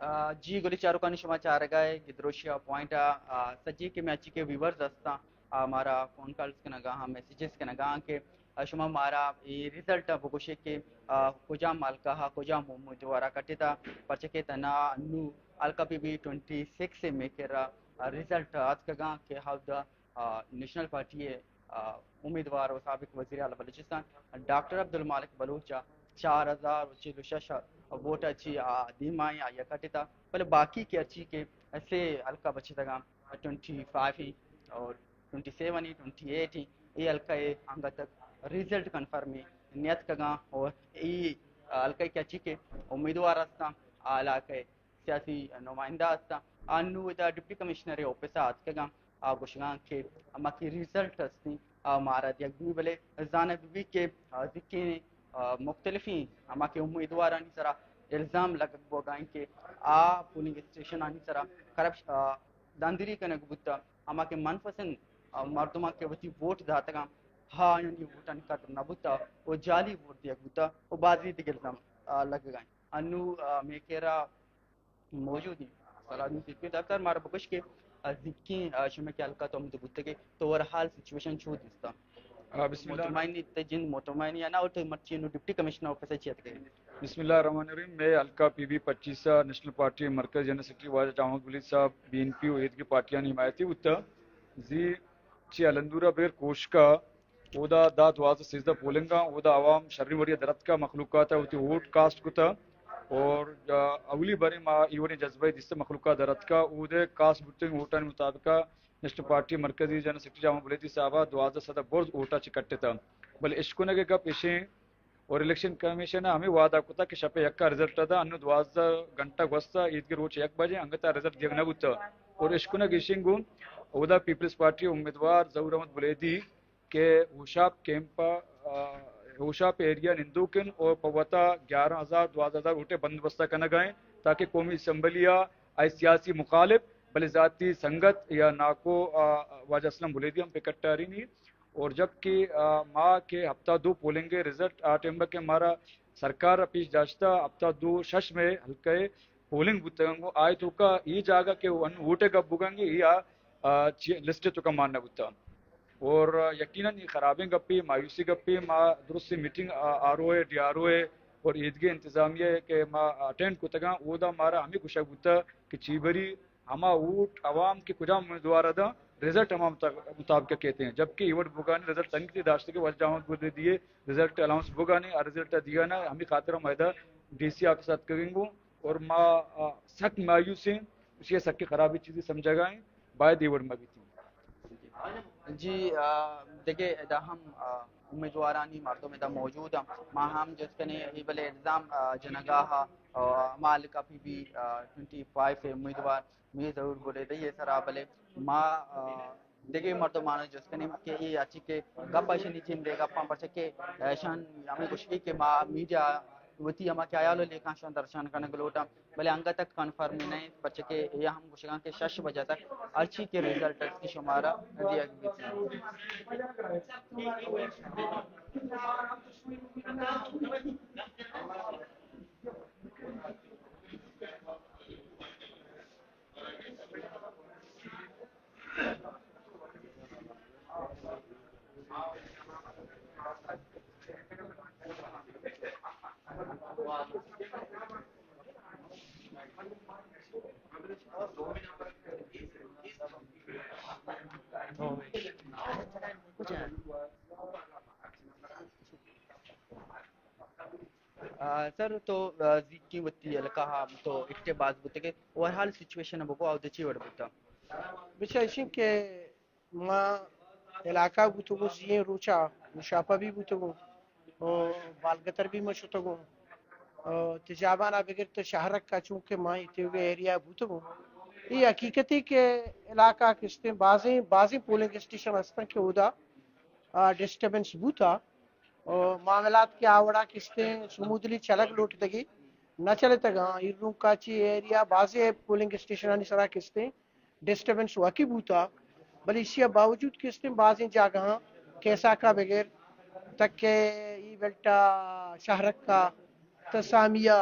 آ، جی گلی چاروکانی، شما چارگا ئے گدروشیا پوائنٹ ءَ، آ، سجی کہ میچی کے ویورز ہستاں، آ، مارا فون کالز کنگا ہاں، میسجز کنگا ہاں کہ، آ، شما مارا اے رزلٹ ءَ بگوشے کہ، آ، کجام حلقہ ءَ کجام امیدوارا کٹتا، پرچہ کہ تنا نو حلقہ پی بی ٹوئنٹی سکس ءَ میکرا، آ، رزلٹ آتکگاں کہ ہاؤ دا، آ، نیشنل پارٹی ءِ، آ، امیدوار و سابق وزیر اعلیٰ بلوچستان ڈاکٹر عبدالمالک بلوچ ءَ چار ہزار و چل و شش ووٹ ءَ چی آ دیما ایں، آئی ءَ کٹتا، بلے باقی کہ ہرچی کہ سے حلقہ بچتگاں، ٹوئنٹی فائیو ایں اور ٹوئنٹی سیون ایں، ٹوئنٹی ایٹ ایں، اے حلقہ ءِ انگت تک رزلٹ کنفرم نیتکگاں اور اے حلقہ ءِ کہ ہرچی کہ امیدوار ہستاں، آ علاقہ ءِ سیاسی نمائندہ ہستاں، آ نوں ادا ڈپٹی کمشنر ءِ آفس ءَ آتکگاں، آ گوشگاں کہ ہما کہ رزلٹ ہستیں، آ مارا دیگ بی، بلے زانگ بی کہ، آ، زکیں، آ، مختلفیں ہما کہ امیدوارانی سرا الزام لگگ بوگا ایں کہ آ پولنگ اسٹیشنانی سرا کرپش-، آ، دھاندلی کنگ بوتا، ہما کہ من پسند، آ، مردماں کہ وتی ووٹ داتگاں، ہا آیانی ووٹانی قدر نہ بوتا و جعلی ووٹ دیگ بوتا و بازیں دگہ الزام، آ، لگگا ایں۔ انو، آ، میکرا موجود ایں۔ سلام علیکم ڈاکٹر، مارا بگوش کہ، آ، زکیں، آ، شمئے کہ حلقہ تو ہمود بوتگے، تو اوور آل سچویشن چو دیستا؟ آ، بسم اللہ۔ مطمئن تے جند مطمئن یا نہ، اور تو مرچی نو ڈپٹی کمشنر آفس ءَ چی اتکے؟ بسم اللہ الرحمن الرحیم۔ مئے حلقہ پی بی پچیس ءَ نیشنل پارٹی مرکز جنرل سیکرٹری واجہ جاوید ولید صاحب، بی این پی و ایدگی پارٹیانی حمایتی بوتا۔ زی چی الندورا بیر کوشکا اودا دہ، دوازدہ، سیزدہ پولنگاں، اودا عوام شریں وڑی ءَ درتکا، مخلوقات ءَ وتی ووٹ کاسٹ کتا اور، آ، اولی برے ما اے وڑیں جذبہ دیستہ، مخلوقات درتکا، اودے کاسٹ بوتیں ووٹانی مطابقا نیشنل پارٹی مرکزی جنرل سیکرٹری جاوید ولید صاحب ءَ دوازدہ سد ءَ برز ووٹا چہ کٹتا۔ بلے اشکنگ ءِ گپ اشیں اور الیکشن کمیشن ءَ ہمے وعدہ کتا کہ شپ ءِ یک ءَ رزلٹ ءَ داں، انو دوازدہ گھنٹہ گوستا، ایدگہ روچ یک بجے انگتا رزلٹ دیگ نہ بوتا اور اشکنگ اشیں گوں اودا پیپلز پارٹی امیدوار ظہور احمد بلیدی کہ ہوشاپ کیمپ ءَ، آ، ہوشاپ ایریا نندوک انت اور پہ وتا گیارہ ہزار، دوازدہ ہزار ووٹ ءِ بندوبست کنگ ءَ انت تاکہ قومی اسمبلی ءَ آئی سیاسی مخالف بلے ذاتی سنگت یا ناکو، آ، واجہ اسلم بلیدی ہم پہ کٹارینی۔ اور جبکہ، آ، ما کہ ہفتہ دو پولنگ ءِ رزلٹ آ ٹائم کہ مارا سرکار ءَ پیش داشتہ، ہفتہ دو شش مئے حلقہ ءِ پولنگ بوتگاں گوں آئی توکا اے جاگہ کہ ووٹ ءِ گپ بوگا انگے، اے آ، آ، چی-، لسٹ ءِ توکا مان نہ بوتا۔ اور یقیناً اے خرابیں گپے، مایوسی گپے، ما درستیں میٹنگ آ-، آر او ءِ، ڈی آر او ءِ اور ایدگہ انتظامیہ ءِ کہ ما اٹینڈ کتگاں، اودا مارا ہمے گوشگ بوتا کہ چی بری ہما ووٹ عوام کہ کجام امیدوار ءَ داں، رزلٹ ہما مطا-، مطابق کیت ایں۔ جبکہ اے وڑ بوگانی رزلٹ سنگتی داشتگ کہ واجہ جاوید بلیدی ءِ رزلٹ اناؤنس بوگانی، آ رزلٹ ءَ دیگا نہ، ہمے خاطر ءَ ما ادا ڈی سی آفس ءَ اتکگیں گوں اور ما، آ، سک مایوس ایں، اشی ءَ سکیں خرابیں چیزے سمجھگا ایں، باید اے وڑ مہ بیتیں۔ جی، آ، دگہ ادا ہم، آ، امیدوارانی مردم ادا موجود ایں۔ ما ہم جست کنیں اے بلے الزام، آ، جنگا ہا، آ، ہما حلقہ P be, a, twenty five ءِ امیدوار میر ظہور بلیدی ءِ سرا، بلے ما، آ، دگہ مردماں جست کنیں کہ اے ہرچی کہ گپ اشانی جند ءِ گپاں، پرچہ کہ اشان ہمے گوشگی کہ ما میڈیا وتی ہما خیال و لیکھاں شان درشان کنگ لوٹاں، بلے انگت تک کنفرم نہ انت، پرچہ کہ اے ہم گوشگاں کہ شش بجہ تک ہرچی کہ رزلٹ است کہ شمارا دیگ بیت۔ آ، سر، تو، آ، زیکی وتی علاقہ ہا تو ایکٹیو باز بوتگے، اوور آل سچویشن بگو، آؤ دے چی وڑ بوتا؟ بچا اشیں کہ ما علاقہ بوتگوں، زی ایں روچا مشاپہ بھی بوتگوں، او بالگتر بھی ما شتگوں، او تجابان آ بگر تو شہرک کا چونکہ ما ایتیوگے ایریا بوتگوں۔ یہ حقیقت ہے کہ علاقہ کستیں بازیں، بازیں پولنگ اسٹیشن ہستن کہ اودا، آ، ڈسٹربنس بوتا۔ او معاملات کہ آ وڑا کستیں سمودلی چلگ لوٹتگی، نہ چلتگاں۔ ایروں کاچی ایریا بازیں پولنگ اسٹیشنانی سرا کستیں ڈسٹربنس واقعی بوتا، بلے ایشی ء باوجود کستیں بازیں جاگہاں کیساکا بگر تک ای بیلٹا شہرکا تا سامیہ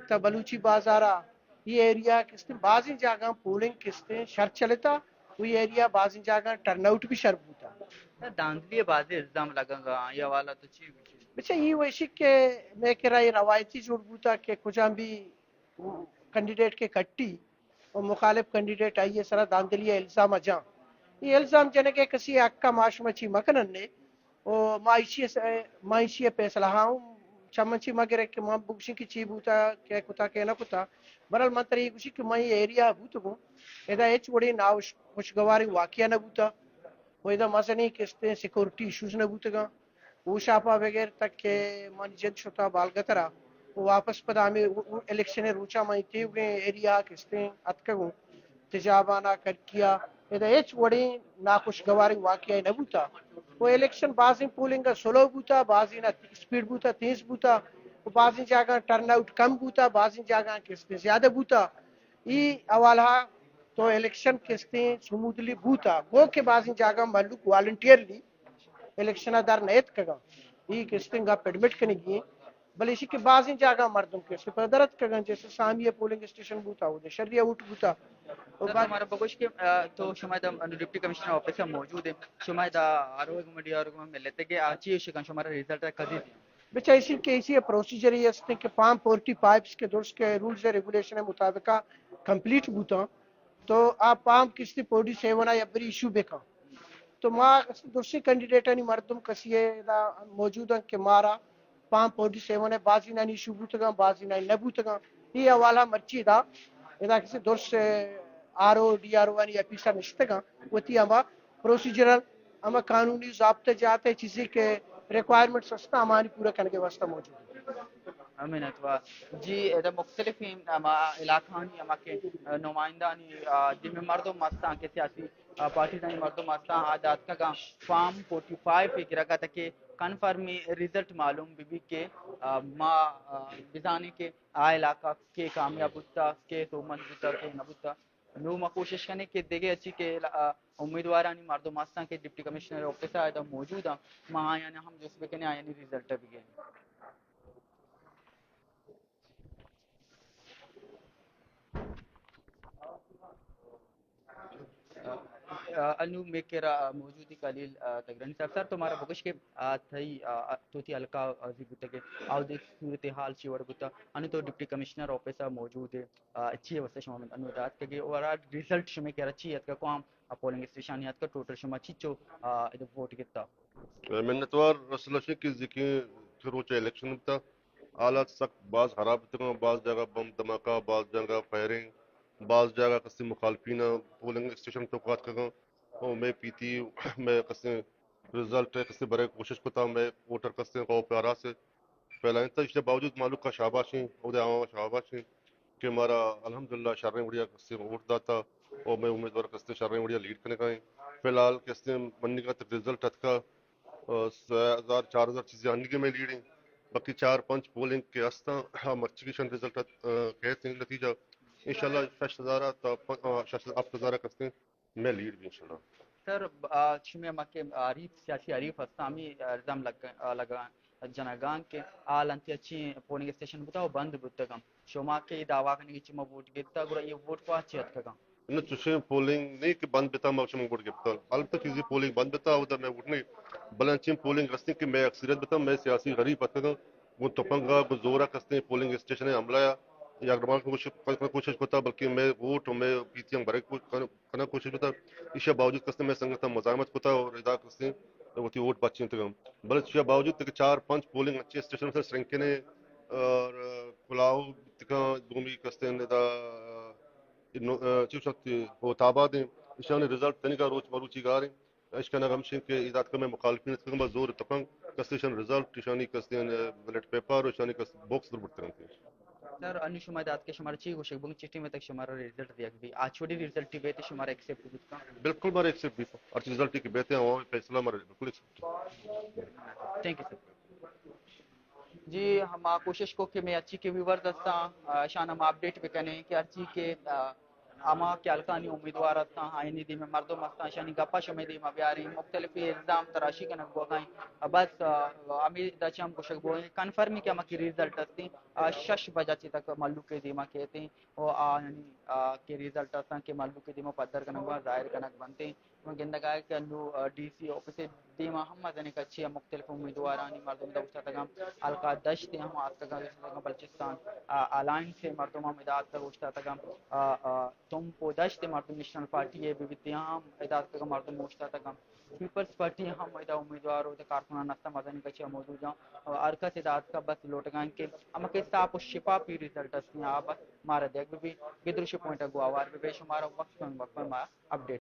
تا بلوچی بازارا یہ ایریا کستیں بازیں جاگہ پولنگ کستیں شر چلتا، و یہ ایریا بازیں جاگہ ٹرن آؤٹ بھی شر بوتا۔ دھاندلی ءِ بازیں الزام لگنگا، آئی حوالہ تو چی گوشی؟ بچہ، یہ وشی کہ میں کرا یہ روایتی جوڑ بوتا کہ کجام بھی کینڈیڈیٹ کہ کٹی و مخالف کینڈیڈیٹ آئی سرا دھاندلی ءِ الزام جاں۔ یہ الزام جنگ ءِ کسی حق ءَ ما شما چی مکنن نے۔ و ما ایشی ءِ س-، ما ایشی ءِ فیصلہ ہاں چمن چی مگرے کہ ما بگوشیں کہ چی بوتا، کہ کتا، کہ نہ کتا۔ برحال من ترا یہ گوشی کہ ما یہ ایریا بوتگوں، ادا ہچ وڑیں ناخوش-، خوشگواریں واقعہ نہ بوتا۔ و ادا مزنیں کستیں سیکورٹی ایشوز نہ بوتگاں۔ او شاپا بغیر تک کہ منی جند شتا بالگترا۔ و واپس پدا ہمیں او-، او الیکشن روچا من تیوگیں ایریا کستیں اتکگوں۔ تجابانا، کرکیا، ادا ہچ وڑیں ناخوشگواریں واقعہ نہ بوتا۔ و الیکشن بازیں پولنگ سلو بوتا، بازیں اسپیڈ بوتا، تیز بوتا، و بازیں جاگہ ٹرن آؤٹ کم بوتا، بازیں جاگہ کستیں زیادہ بوتا۔ ای حوالہ تو الیکشن کستیں سمودلی بوتا، گو کہ بازیں جاگہ ملوک والنٹیئرلی الیکشن در نیتکگا۔ ای کستیں گپ ایڈمٹ کنگی ہیں۔ بلے ایشی کہ بازیں جاگہ مردم کستیں پدا در اتکگن، جیسے سامی پولنگ اسٹیشن بوتا، وہ شری ووٹ بوتا۔ و سر، بعد تو ہمارا بگوش کہ، آ، تو شما دا ڈپٹی کمشنر آفس موجود ہیں، شما دا آر او گما ڈی آر او گما ملتے کہ آ چی شکن شمارا ریزلٹ کدی دی؟ بچہ، ایشی کہ ایشی پروسیجر یہ است کہ پام فورٹی فائیو کے درست کے رولز ریگولیشن مطابقہ کمپلیٹ بوتا، تو آ پام کستی فورٹی سیون آ یبری ایشو بکا۔ تو ما درستی کینڈیڈیٹانی مردم کسی ہے دا موجود ہیں کہ مارا پام فورٹی سیون ہے، بازی نانی ایشو بوتگاں، بازی نانی نہ بوتگاں۔ یہ حوالہ مرچی دا، ادا کسی درست R O, D R O آنی آفیسر نشتگاں، وتی ہما پروسیجرل، ہما قانونی ضابطہ جات ہے، چیزی کہ ریکوائرمنٹس ہستا، ہمانی پورا کنگے واسطہ موجود ہیں۔ ہمیں نتوا جی، ادا مختلف ہما علاقہانی ہما کہ نمائندہانی، آ، جمع مردم ہستاں کہ سیاسی، آ، پارٹیزانی مردم ہستاں، آ داتکگاں فارم فورٹی فائیو ءِ گرگا تاکہ کنفرمی رزلٹ معلوم بہ بی کہ، آ، ما، آ، بزانیں کہ آ علاقہ کے کامیاب بوتا، کے سوبمند بوتا، کے نہ بوتا۔ نوں ما کوشش کنیں کہ دگہ اچی کہ، آ، امیدوارانی مردم ہستاں کہ ڈپٹی کمشنر آفس ءَ ادا موجود ہیں، ما آیاں ہم جست بکنیں، آیانی رزلٹ بگیں۔ آ، آ، انو میکرا موجودی خلیل، آ، تگرانی صاحب۔ سر، تو مارا بگوش کہ، آ، تئی، آ، آ، تو تی حلقہ ازی بوتگے، آودے صورتحال چی وڑ بوتا؟ انو تو ڈپٹی کمشنر آفس ءَ موجود ہے، آ، چی واسطہ شما انو دات کہ اوورال رزلٹ شما کرا چی اتکا، کوام پولنگ اسٹیشن اتکا، ٹوٹل شما چی چو، آ، ادو ووٹ گتا؟ منتوار رسول شیخ کی ذکی روچ الیکشن بوتا، حالات سخت باز خراب بوتگاں، باز جاگہ بم دھماکہ، باز جاگہ فائرنگ، باز جاگہ کسی مخالفین پولنگ اسٹیشن تو کاتکگاں۔ او مئے پیتی، مئے کسیں رزلٹ ءِ کسیں برے کوشش کتا، مئے ووٹر کسیں خوف ءُ ہراس ءَ پھیلائینتا۔ ایشی باوجود مہلوک ءَ شاباش ایں، اودے عوام ءَ شاباش ایں کہ مارا الحمدللہ شریں وڑیا کسیں ووٹ داتا او مئے امیدوار کسیں شریں وڑیا لیڈ کنگا ایں۔ فی الحال کسیں منیگا تک رزلٹ اتکا، آ، سہ ہزار، چار ہزار چیزیں ہنیگے مئے لیڈ ایں۔ باقی چار پنچ پولنگ کہ ہستاں، آ، مرچی کشن رزلٹ ات-، آ، کہتے ہیں نتیجہ۔ انشاءاللہ شش ہزار تا پ-، آ، شش، ہفت ہزار کسیں مئے لیڈ بی انشاءاللہ۔ سر، آ، شمئے ہما کہ حریف، سیاسی حریف ہستاں، ہمے الزام لگ-، آ، لگا جنگاں کہ حال انت اچیں پولنگ اسٹیشن بوتا و بند بوتگاں۔ شما کہ دعویٰ کنگی چہ ما ووٹ گپتا، گڑا یہ ووٹ پہ چی اتکگاں؟ نہ، چوشیں پولنگ نہیں کہ بند بتا، ما شما ووٹ گپتا۔ البتہ چیزی پولنگ بند بتا، اودا مئے ووٹ نہیں۔ بلے انچیں پولنگ ہستیں کہ مئے اکثریت بتا، مئے سیاسی حریف اتکگاں۔ گوں تپنگ ءَ، گوں زور ءَ کستیں پولنگ اسٹیشن ءِ حملہ ءَ یک ڈبال کنگ کوشش، کنگ کوشش کتا، بلکہ مئے ووٹ و مئے پیتیاں برگ کو-، کن-، کنگ کوشش کتا۔ ایشی ءَ باوجود کستیں مئے سنگتاں مزاحمت کتا اور ادا کستیں وتی ووٹ بچینتگاں۔ بلے ایشی ءَ باوجود کہ چار پنچ پولنگ انچیں اسٹیشن سر سرنکن ءَ اور کلاؤ تکاں دومی کستیں ادا نو-، چوش ات ہوت آباد ایں، ایشانی رزلٹ تنیگا روچ مروچی گار ایں۔ اشکنگ ہمشیں کہ اے داتکہ مئے مخالفین اتکگاں با زور تپنگ، کسے ایشان رزلٹ، ایشانی کسے بیلٹ پیپر و ایشانی کس باکس در برتگ انت۔ سر، انو شما دات کہ شمارا چی گوشگ بنت، چی ٹیم تک شمارا رزلٹ دیگ بی؟ آ چوڑی رزلٹ بیت شمارا ایکسپٹ بیت کن؟ بالکل مارا ایکسپٹ بیت۔ ہرچی رزلٹ کہ بیت ہمیں فیصلہ مارا بالکل ایکسپٹ۔ Thank you sir. جی، ہما کوشش کو کہ مئے ہرچی کہ ویورز ہستاں، آ، اشان ہم اپڈیٹ بکنیں کہ ہرچی کہ، آ، ہما کہ ہلکانی امیدوار ہستاں، آیانی دیم ءَ مردم ہستاں، اشانی گپا شمئے دیم ءَ بیاریں، مختلف الزام تراشی کنگ بوگا ایں۔ بس، آ، ہمے دا چہ ہم گوشگ بوگا ایں، کنفرمی کہ ہما کہ ریزلٹ ہستیں، آ، شش بجہ چہ تک مھلوک ءِ دیم ءَ کیتیں و آ، یعنی، آ، کہ ریزلٹ ہستاں کہ مھلوک ءِ دیم ءَ پدر کنگ بوگا، ظاہر کنگ بنتیں۔ من گندگ ءَ کہ انو، آ، ڈی سی آفس ءِ دیما ہم مزنیں کچے ءَ مختلف امیدوارانی مردم ادا اوشتاتگ انت۔ حلقہ دشت ءِ ہم آتکگ انت، بلوچستان، آ، الائنس ءِ مردم ہم ادا آتکگ اوشتاتگ انت۔ آ، آ، تمپ و دشت ءِ مردم، نیشنل پارٹی ءِ بہ بیت، آ ہم ادا آتکگ، مردم اوشتاتگ انت۔ پیپلز پارٹی ءِ ہم ادا امیدوار و کارکنان است، مزنیں کچے ءَ موجود انت۔ آ، ہر کس ادا آتکگ، بس لوٹگ انت کہ ہما کہ صاف و شفافی ریزلٹ است، آ بس مارا دیگ بہ بیت، بدروشی پوائنٹ ءَ گوں ہوار بہ بیت، شمارا وقت پہ وقت ما اپڈیٹ